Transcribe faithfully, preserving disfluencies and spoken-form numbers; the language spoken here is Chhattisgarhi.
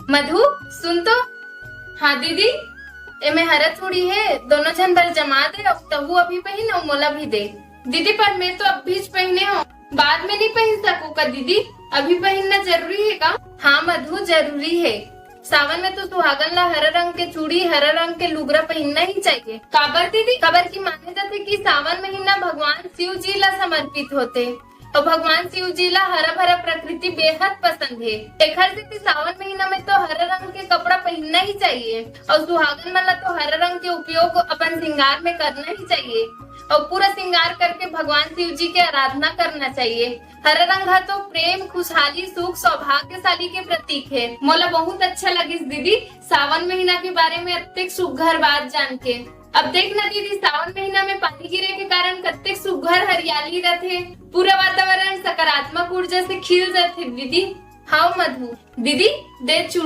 मधु, सुन तो। हाँ दीदी, एमे हरा चूड़ी हे, दोनों झन बर जमा दे, अउ तहू अभी पहिन अउ मोला भी दे। दीदी, पर मैं तो अभीच पहिने हूँ, बाद में नहीं पहिन सकूँ का दीदी? अभी पहिनना जरूरी हे का? हाँ मधु, जरूरी हे। सावन में तो सुहागन ला हरा रंग के चूड़ी, हरा रंग के लुगरा पहिनना ही चाहिए। काबर दीदी? काबर कि माने जाथे कि सावन महीना भगवान शिव जी ला समर्पित होथे। अउ भगवान शिव जी ला हरा भरा प्रकृति बेहद पसंद हे। एखर सेती सावन महीना में तो हरा रंग के कपड़ा पहिनना ही चाहिए। अउ सुहागन मन ला तो हरा रंग के उपयोग अपन श्रृंगार में करना ही चाहिए। अउ पूरा श्रृंगार करके भगवान शिव जी के आराधना करना चाहिए। हरा रंग ह तो प्रेम, खुशहाली, सुख, सौभाग्यशाली के प्रतीक हे। मोला बहुत अच्छा लगिस दीदी, सावन महीना के बारे में अतेक सुघर बात जान के। अब देख ना दीदी, सावन महीना में पानी गिरे के कारण कतेक सुघर हरियाली रथे, पूरा वातावरण सकारात्मक ऊर्जा से खिल जाथे दीदी। हाव मधु, दीदी, दे चूड़ी।